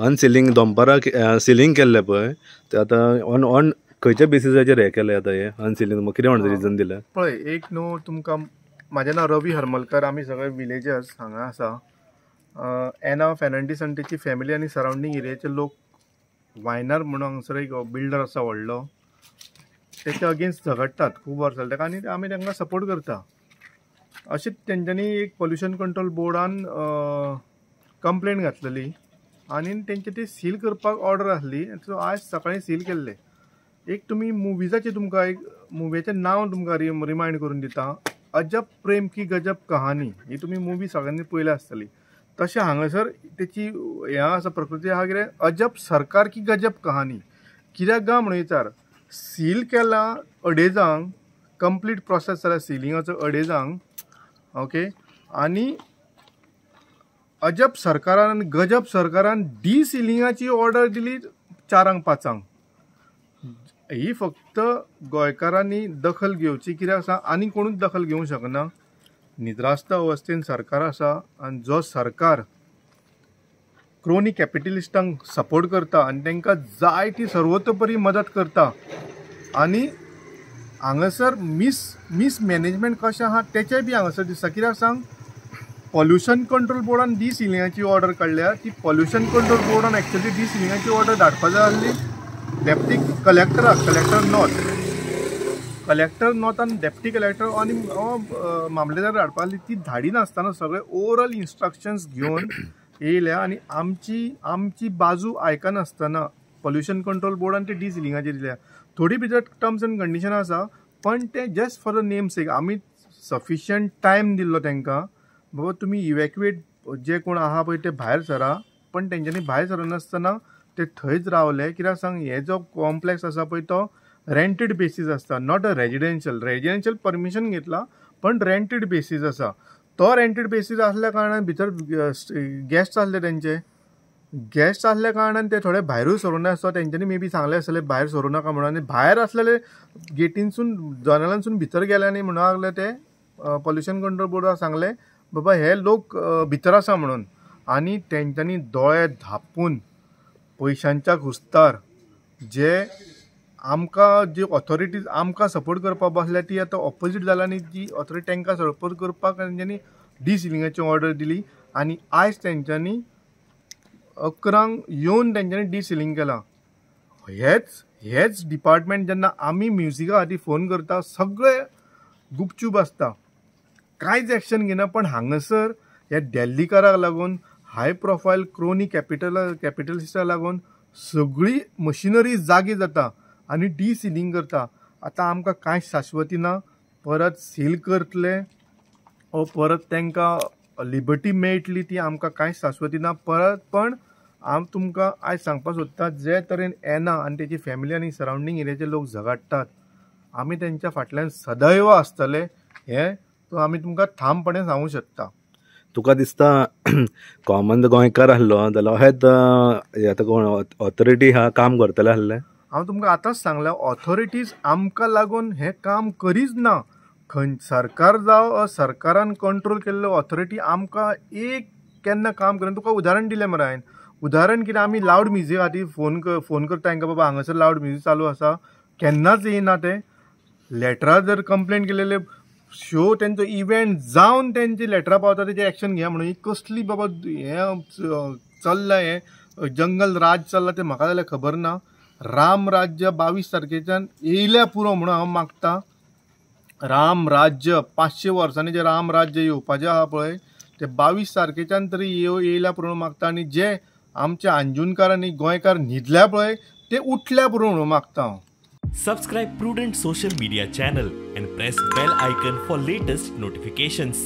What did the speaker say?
अनसिलींग दनपारां सिलींग केल्लें पळय ते आतां ऑन ऑन खंयच्या बेसिसाचेर हें केलें आतां हें अनसिलींग कितें म्हणून रिजन दिलें? पळय एक न्हू तुमकां, म्हाजें नांव रवी हरमलकर, आमी सगळे विलेजर्स हांगा आसा. एना फेर्नांडीस आनी तेची फॅमिली आनी सरावंडींग एरियाचे लोक वायनार म्हणून हांगासर एक बिल्डर आसा व्हडलो, तेच्या अगेन्स्ट झगडटात खूब वर्सां जालीं ताका आनी आमी तांकां सपोर्ट करता. अशें तेंच्यांनी एक पोल्युशन कंट्रोल बोर्डान कंप्लेन घातलेली आनी तेंचे ती सील करपाक ऑर्डर आसली. सो आयज सकाळीं सील केल्ले. एक तुमी मुवीजाचे तुमकां एक मुवीचें नांव तुमकां रिमायंड करून दिता, अजब प्रेम की गजब कहानी. ही तुमी मुवी सगळ्यांनी पळयल्या आसतली. तशें हांगासर तेची हें आसा प्रकृती आहा कितें, अजब सरकार की गजब कहानी. कित्याक गा म्हणून विचार, सील केला अडेजांक, कंप्लीट प्रोसेस जाला सिलिंगाचो अडेजांक, ओके. आनी अजब सरकारान गजब सरकारान डिसिलिंगाची ऑर्डर दिली 4-5 पांचांक. ही फक्त गोंयकारांनी दखल घेवची कित्याक आसा, आनी कोणूच दखल घेवंक शकना. निद्रास्त अवस्थेन सरकार आसा आनी जो सरकार क्रोनी कॅपिटलिस्टांक सपोर्ट करता आनी तांकां जाय ती सर्वतोपरी मदत करता आनी हांगासर मिसमॅनेजमेंट कशें आहा तेचें बी हांगासर दिसता. कित्याक सांग, पोल्युशन कंट्रोल बोर्डान डिसिलिंगाची ऑर्डर काडल्या, ती पोल्युशन कंट्रोल बोर्डान एक्चुअली डिसिलिंगाची ऑर्डर धाडपा जाय आसली डेप्टी कलेक्टराक, कलेक्टर नॉर्थ आनी डेप्टी कलेक्टर आनी मामलेदार धाडपा आसली. ती धाडिनासतना सगळे ओवरऑल इन्स्ट्रक्शन्स घेवन येयल्या आनी आमची बाजू आयकनासतना पोल्युशन कंट्रोल बोर्डान ते डिसिलिंगाचेर दिल्या. थोडी भितर टर्म्स एंड कंडिशन आसा, पण ते just for the name sake आमी सफिशियंट टायम दिल्लो तांकां, बाबा तुमी इवॅक्युएट जे कोण आहा पळय ते भायर सरा, पण तेंच्यांनी भायर सरनासतना ते थंयच रावले. कित्याक सांग, हे जो कॉम्प्लेक्स आसा पळय तो रेंटेड बेसीस आसता, not a residential. Residential permission घेतला पण रेंटेड बेसीस आसा. तो रेंटेड बेसीस आसल्या कारणान भितर गेस्ट आसले, तेंचे गेस्ट आसल्या कारणान ते थोडे भायरूय सरूं नासता. सो तेंच्यांनी मे बी सांगलें आसतलें भायर सरूं नाका म्हणून, आनी भायर आसलेले गेटीनसून जनेलांसून भितर गेले आनी म्हणून लागले ते पोल्युशन कंट्रोल बोर्डाक सांगलें बाबा हे लोक भितर आसा म्हणून. आनी तेंच्यांनी दोळे धापून पयशांच्या घुस्तार जे आमकां जी ऑथॉरिटीज आमकां सपोर्ट करपाक बसल्या ती आतां ऑपोजीट जाल्या आनी जी ऑथॉरिटी तांकां सपोर्ट करपाक तेंच्यांनी डिसिलिंगाची ऑर्डर दिली. आनी आयज तेंच्यांनी 11 येवन तेंच्यांनी डिसिलींग केलां. हेच डिपार्टमेंट जेन्ना आमी म्युजिका खातीर फोन करता सगळे गुपचूप आसता, कांयच एक्शन घेना. पण हांगासर ह्या दिल्लीकाराक लागून, हाय प्रोफायल क्रोनी कॅपिटलिस्टाक लागून सगळी मशिनरी जागी जाता आनी डिसिलींग करता. आतां आमकां कांय शाश्वती ना, परत सील करतले ओ परत तांकां लिबर्टी मेळटली ती आमकां कांय शाश्वती ना परत. पण हांव तुमकां आयज सांगपाक सोदता, जे तरेन एना आनी तेची फॅमिली आनी सरावंडींग एरियाचे लोक झगडटात, आमी तेंच्या फाटल्यान सदैव आसतले हें आमी तुमकां ठामपणे सांगूं शकता. तुका दिसता कॉमन गोंयकार आसलो जाल्यार अहेत आतां कोण ऑथॉरिटी हा काम करतले आसले? हांव तुमकां आतांच सांगलें, ऑथॉरिटीज आमकां लागून हें काम करीच ना. खंय सरकार जावं सरकारान कंट्रोल केल्लो ऑथॉरिटी आमकां एक केन्ना काम करिना. तुका उदाहरण दिलें मरे हांवें, उदाहरण कितें, आमी लावड म्युजीक खातीर फोन करता तांकां, बाबा हांगासर लावड म्युजीक चालू आसा, केन्नाच येयना ते. लेटरां जर कंप्लेन केलेले शो तेंचो इव्हेंट जावन तेंची लेटरां पावता तेजेर एक्शन घेया म्हणून. ही कसली बाबा हें चल्लां, हें जंगल राज चल्लां तें म्हाका जाल्यार खबर ना. राम राज्य 22 तारखेच्यान येयल्या पुरो म्हणून हांव मागता. राम राज्य 500 वर्सांनी जें राम राज्य येवपाचें आहा पळय ते 22 तारखेच्यान तरी येयल्या पुरो म्हणून मागता. आनी जे आमचे अंजुणकार आनी गोंयकार न्हिदल्या पळय ते उठल्या पुरो म्हणून मागता हांव. Subscribe Prudent social media channel and press bell icon for latest notifications.